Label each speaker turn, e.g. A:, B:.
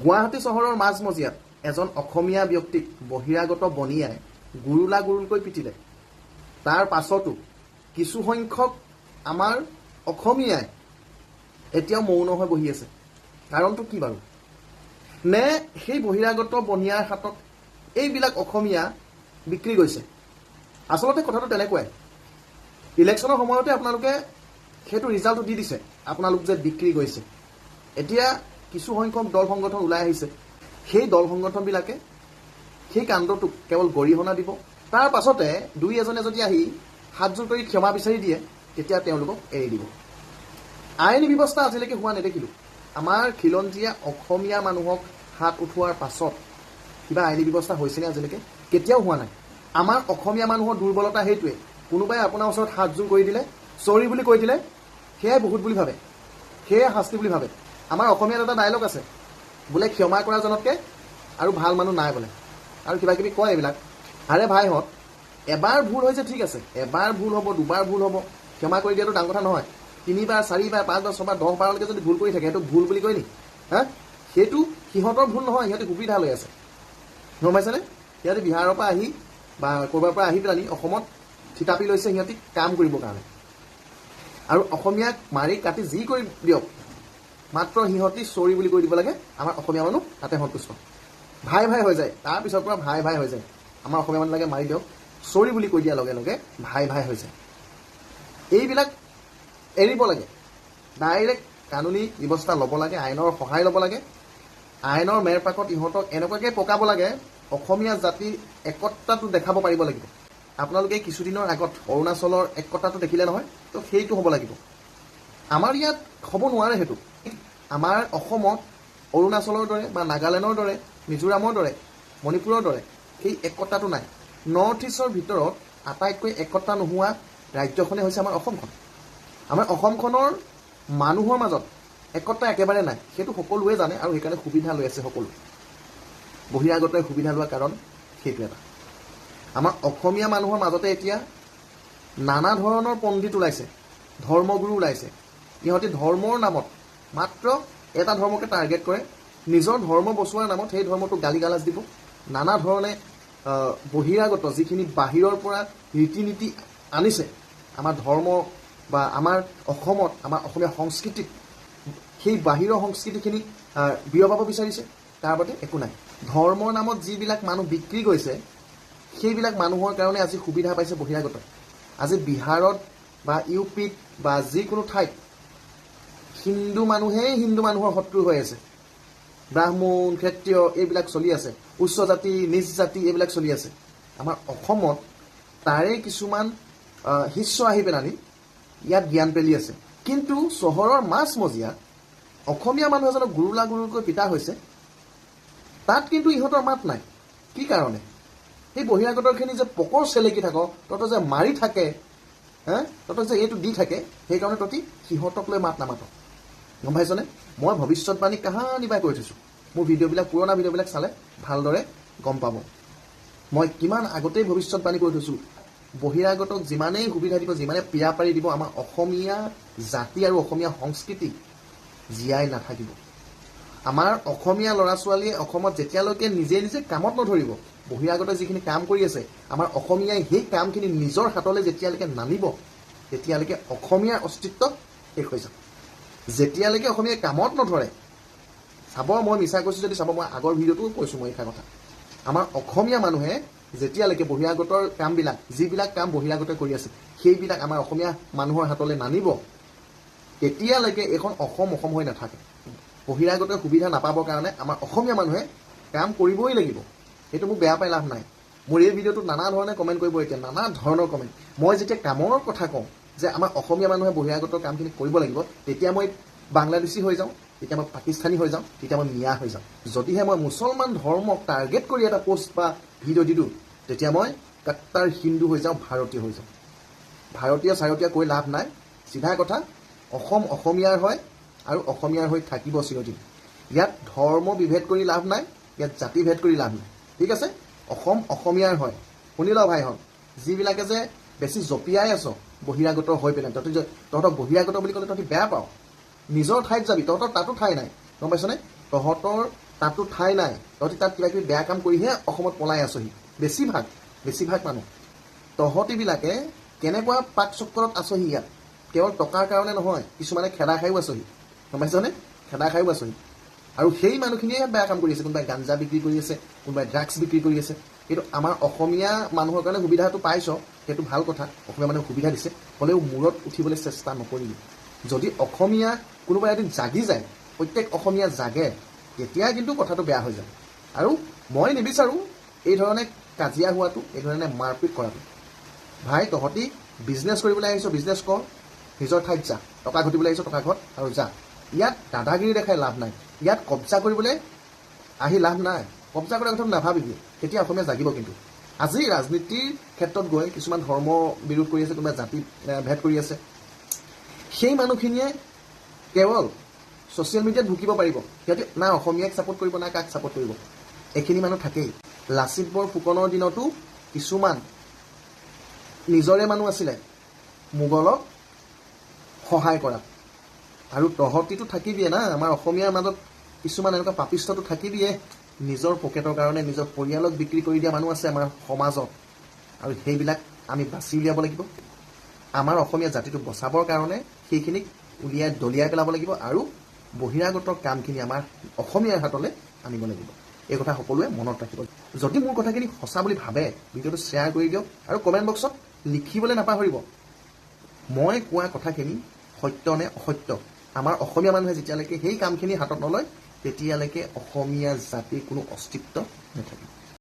A: গুৱাহাটী চহৰৰ মাজমজিয়াত এজন অসমীয়া ব্যক্তিক বহিৰাগত বনিয়াই গুৰুলা গুৰুলকৈ পিটিলে। তাৰ পাছতো কিছুসংখ্যক আমাৰ অসমীয়াই এতিয়াও মৌন হৈ বহি আছে। কাৰণটো কি বাৰু? নে সেই বহিৰাগত বনিয়াৰ হাতত এইবিলাক অসমীয়া বিক্ৰী গৈছে? আচলতে কথাটো তেনেকুৱাই। ইলেকশ্যনৰ সময়তে আপোনালোকে সেইটো ৰিজাল্টটো দি দিছে, আপোনালোক যে বিক্ৰী গৈছে। এতিয়া কিছুসংখ্যক দল সংগঠন ওলাই আহিছে। সেই দল সংগঠনবিলাকে সেই কাণ্ডটোক কেৱল গৰিহণা দিব। তাৰ পাছতে দুই এজনে যদি আহি হাতযোৰ কৰি ক্ষমা বিচাৰি দিয়ে, তেতিয়া তেওঁলোকক এৰি দিব। আইনী ব্যৱস্থা আজিলৈকে হোৱা নেদেখিলোঁ। আমাৰ খিলঞ্জীয়া অসমীয়া মানুহক হাত উঠোৱাৰ পাছত কিবা আইনী ব্যৱস্থা হৈছেনে আজিলৈকে? কেতিয়াও হোৱা নাই। আমাৰ অসমীয়া মানুহৰ দুৰ্বলতা সেইটোৱে। কোনোবাই আপোনাৰ ওচৰত হাতযোৰ কৰি দিলে, চৰি বুলি কৈ দিলে, সেয়াই বহুত বুলি ভাবে, সেয়াই শাস্তি বুলি ভাবে। আমাৰ অসমীয়াত এটা ডায়লগ আছে বোলে, ক্ষমা কৰাজনতকৈ আৰু ভাল মানুহ নাই বোলে, আৰু কিবা কিবি কয় এইবিলাক। আৰে ভাইহঁত, এবাৰ ভুল হৈছে ঠিক আছে, এবাৰ ভুল হ'ব, দুবাৰ ভুল হ'ব, ক্ষমা কৰি দিয়াটো ডাঙৰ কথা নহয়। তিনিবাৰ, চাৰিবাৰ, পাঁচবাৰ, ছবাৰ, 10 বাৰলৈকে যদি ভুল কৰি থাকে, সেইটো ভুল বুলি কয় নেকি? হা, সেইটো সিহঁতৰ ভুল নহয়, সিহঁতে সুবিধা লৈ আছে, গম পাইছেনে? সিহঁতে বিহাৰৰ পৰা আহি বা ক'ৰবাৰ পৰা আহি পেলানি অসমত থিতাপি লৈছে সিহঁতি কাম কৰিবৰ কাৰণে। আৰু অসমীয়াক মাৰি কাটি যি কৰি দিয়ক, মাত্ৰ সিহঁতি চৰি বুলি কৈ দিব লাগে, আমাৰ অসমীয়া মানুহ তাতে সন্তুষ্ট। ভাই ভাই হৈ যায়। তাৰ পিছৰ পৰা ভাই ভাই হৈ যায়। আমাৰ অসমীয়া মানুহ লাগে মাৰি দিয়ক, চৰি বুলি কৈ দিয়াৰ লগে লগে ভাই ভাই হৈ যায়। এইবিলাক এৰিব লাগে। ডাইৰেক্ট কানুনী ব্যৱস্থা ল'ব লাগে, আইনৰ সহায় ল'ব লাগে। আইনৰ মেৰপাকত ইহঁতক এনেকুৱাকৈ পকাব লাগে, অসমীয়া জাতিৰ একতাটো দেখাব পাৰিব লাগিব। আপোনালোকে কিছুদিনৰ আগত অৰুণাচলৰ একতাটো দেখিলে নহয়? তো সেইটো হ'ব লাগিব। আমাৰ ইয়াত হ'ব নোৱাৰে সেইটো। আমাৰ অসমত অৰুণাচলৰ দৰে বা নাগালেণ্ডৰ দৰে, মিজোৰামৰ দৰে, মণিপুৰৰ দৰে সেই একতাটো নাই। নৰ্থ ইষ্টৰ ভিতৰত আটাইতকৈ একতা নোহোৱা ৰাজ্যখনেই হৈছে আমাৰ অসমখন। আমাৰ অসমখনৰ মানুহৰ মাজত একতা একেবাৰে নাই। সেইটো সকলোৱে জানে আৰু সেইকাৰণে সুবিধা লৈ আছে সকলো। বহিৰাগতই সুবিধা লোৱা কাৰণ সেইটো এটা। আমাৰ অসমীয়া মানুহৰ মাজতে এতিয়া নানা ধৰণৰ পণ্ডিত ওলাইছে, ধৰ্মগুৰু ওলাইছে। ইহঁতি ধৰ্মৰ নামত মাত্ৰ এটা ধৰ্মকে টাৰ্গেট কৰে। নিজৰ ধৰ্ম বচোৱাৰ নামত সেই ধৰ্মটোক গালি গালাজ দিব নানা ধৰণে। বহিৰাগত যিখিনি বাহিৰৰ পৰা ৰীতি নীতি আনিছে, আমাৰ ধৰ্ম বা আমাৰ অসমত, আমাৰ অসমীয়া সংস্কৃতিত সেই বাহিৰৰ সংস্কৃতিখিনি বিয়পাব বিচাৰিছে। তাৰ বাদে একো নাই। ধৰ্মৰ নামত যিবিলাক মানুহ বিক্ৰী গৈছে, সেইবিলাক মানুহৰ কাৰণে আজি সুবিধা পাইছে বহিৰাগত। আজি বিহাৰত বা ইউ পিত বা যিকোনো ঠাইত হিন্দু মানুহেই হিন্দু মানুহৰ শত্ৰু হৈ আছে। ব্ৰাহ্মণ, ক্ষত্ৰিয় এইবিলাক চলি আছে, উচ্চ জাতি, নিচ জাতি এইবিলাক চলি আছে। আমাৰ অসমত তাৰে কিছুমান শিষ্য আহি পেলানি ইয়াত জ্ঞান পেলি আছে। কিন্তু চহৰৰ মাজমজিয়াত অসমীয়া মানুহ এজনক গুৰুলা গুৰুলকৈ পিটা হৈছে, তাত কিন্তু ইহঁতৰ মাত নাই। কি কাৰণে? সেই বহিৰাগতৰখিনি যে পকৰ চেলেকি থাক, তহঁতৰ যে মাৰি থাকে, হে, তহঁতক যে এইটো দি থাকে, সেইকাৰণে তহঁতি সিহঁতক লৈ মাত নামাত, গম পাইছনে? মই ভৱিষ্যতবাণী কাহানিবাই কৰি থৈছোঁ। মোৰ ভিডিঅ'বিলাক, পুৰণা ভিডিঅ'বিলাক চালে ভালদৰে গম পাব, মই কিমান আগতেই ভৱিষ্যতবাণী কৰি থৈছোঁ। বহিৰাগতক যিমানেই সুবিধা দিব, যিমানে পীড়া পাৰি দিব, আমাৰ অসমীয়া জাতি আৰু অসমীয়া সংস্কৃতি জীয়াই নাথাকিব। আমাৰ অসমীয়া ল'ৰা ছোৱালীয়ে অসমত যেতিয়ালৈকে নিজে নিজে কামত নধৰিব, বহিৰাগতে যিখিনি কাম কৰি আছে, আমাৰ অসমীয়াই সেই কামখিনি নিজৰ হাতলৈ যেতিয়ালৈকে নানিব, তেতিয়ালৈকে অসমীয়াৰ অস্তিত্ব শেষ হৈ যাব। যেতিয়ালৈকে অসমীয়াই কামত নধৰে, চাব, মই মিছা কৈছোঁ যদি চাব, মই আগৰ ভিডিঅ'টোও কৈছোঁ মই এইষাৰ কথা। আমাৰ অসমীয়া মানুহে যেতিয়ালৈকে বহিৰাগতৰ কামবিলাক, যিবিলাক কাম বহিৰাগতে কৰি আছে, সেইবিলাক আমাৰ অসমীয়া মানুহৰ হাতলৈ নানিব, তেতিয়ালৈকে এইখন অসম অসম হৈ নাথাকে। বহিৰাগতে সুবিধা নাপাবৰ কাৰণে আমাৰ অসমীয়া মানুহে কাম কৰিবই লাগিব। সেইটো মোক বেয়া পাই লাভ নাই। মোৰ এই ভিডিঅ'টোত নানা ধৰণে কমেণ্ট কৰিব এতিয়া, নানা ধৰণৰ কমেণ্ট। মই যেতিয়া কামৰ কথা কওঁ যে আমাৰ অসমীয়া মানুহে বহিৰাগতৰ কামখিনি কৰিব লাগিব, তেতিয়া মই বাংলাদেশী হৈ যাওঁ, তেতিয়া মই পাকিস্তানী হৈ যাওঁ, তেতিয়া মই মিয়া হৈ যাওঁ। যদিহে মই মুছলমান ধৰ্মক টাৰ্গেট কৰি এটা পষ্ট বা ভিডিঅ' দি দিওঁ, তেতিয়া মই কাট্টাৰ হিন্দু হৈ যাওঁ, ভাৰতীয় হৈ যাওঁ। ভাৰতীয় চাৰতীয় কৈ লাভ নাই। চিধা কথা, অসম অসমীয়াৰ হয় আৰু অসমীয়াৰ হৈ থাকিব চিৰদিন। ইয়াত ধৰ্ম বিভেদ কৰি লাভ নাই, ইয়াত জাতি ভেদ কৰি লাভ নাই, ঠিক আছে? অসম অসমীয়াৰ হয়। শুনি ল ভাইহঁত, যিবিলাকে যে বেছি জঁপিয়াই আছ বহিৰাগত হৈ পেলাই, তহঁতি যে তহঁতক বহিৰাগত বুলি ক'লে তহঁতি বেয়া পাওঁ, নিজৰ ঠাইত যাবি। তহঁতৰ তাতো ঠাই নাই, গম পাইছনে? তহঁতৰ তাতো ঠাই নাই। তহঁতি তাত কিবা কিবি বেয়া কাম কৰিহে অসমত পলাই আছহি। বেছিভাগ মানুহ তহঁতিবিলাকে কেনেকুৱা পাক চক্কৰত আছহি ইয়াত, কেৱল টকাৰ কাৰণে নহয়, কিছুমানে খেদা খায়ো আছহি, গম পাইছনে? খেদা খায়ো আছহি। আৰু সেই মানুহখিনিয়ে ইয়াত বেয়া কাম কৰি আছে। কোনোবাই গাঞ্জা বিক্ৰী কৰি আছে, কোনোবাই ড্ৰাগছ বিক্ৰী কৰি আছে। কিন্তু আমাৰ অসমীয়া মানুহৰ কাৰণে সুবিধাটো পাইছ, সেইটো ভাল কথা, অসমীয়া মানুহে সুবিধা দিছে। হ'লেও মূৰত উঠিবলৈ চেষ্টা নকৰিবি। যদি অসমীয়া কোনোবা এদিন জাগি যায়, প্ৰত্যেক অসমীয়া জাগে, তেতিয়া কিন্তু কথাটো বেয়া হৈ যাব। আৰু মই নিবিচাৰোঁ এই ধৰণে কাজিয়া হোৱাটো, এই ধৰণে মাৰপিট কৰাটো। ভাই, তহঁতি বিজনেছ কৰিবলৈ আহিছ, বিজনেছ কৰ, নিজৰ ঠাইত যা। টকা ঘটিবলৈ আহিছ, টকা ঘট আৰু যা। ইয়াত দাদাগিৰি দেখাই লাভ নাই, ইয়াত কব্জা কৰিবলৈ আহি লাভ নাই। কব্জা কৰাৰ কথা নাভাবিবি, তেতিয়া অসমীয়া জাগিব। কিন্তু আজি ৰাজনীতিৰ ক্ষেত্ৰত গৈ কিছুমান ধৰ্ম বিৰোধ কৰি আছে, কোনোবা জাতি ভেদ কৰি আছে। সেই মানুহখিনিয়ে কেৱল ছ'চিয়েল মিডিয়াত ভুকিব পাৰিব। সিহঁতে না অসমীয়াক ছাপোৰ্ট কৰিব, না কাক ছাপোৰ্ট কৰিব। এইখিনি মানুহ থাকেই। লাচিত বৰফুকনৰ দিনতো কিছুমান নিজৰে মানুহ আছিলে মোগলক সহায় কৰা। আৰু তহঁতিতো থাকিবিয়ে না, আমাৰ অসমীয়াৰ মাজত কিছুমান এনেকুৱা পাপিষ্ঠটো থাকিবিয়ে। নিজৰ পকেটৰ কাৰণে নিজৰ পৰিয়ালক বিক্ৰী কৰি দিয়া মানুহ আছে আমাৰ সমাজত, আৰু সেইবিলাক আমি বাছি উলিয়াব লাগিব। আমাৰ অসমীয়া জাতিটো বচাবৰ কাৰণে সেইখিনিক উলিয়াই দলিয়াই পেলাব লাগিব আৰু বহিৰাগত কামখিনি আমাৰ অসমীয়াৰ হাতলৈ আনিব লাগিব। এই কথা সকলোৱে মনত ৰাখিব। যদি মোৰ কথাখিনি সঁচা বুলি ভাবে, ভিডিঅ'টো শ্বেয়াৰ কৰি দিয়ক আৰু কমেণ্ট বক্সত লিখিবলৈ নাপাহৰিব মই কোৱা কথাখিনি সত্য নে অসত্য। আমাৰ অসমীয়া মানুহে যেতিয়ালৈকে সেই কামখিনি হাতত নলয়, তেতিয়ালৈকে অসমীয়া জাতিৰ কোনো অস্তিত্ব নাথাকিব।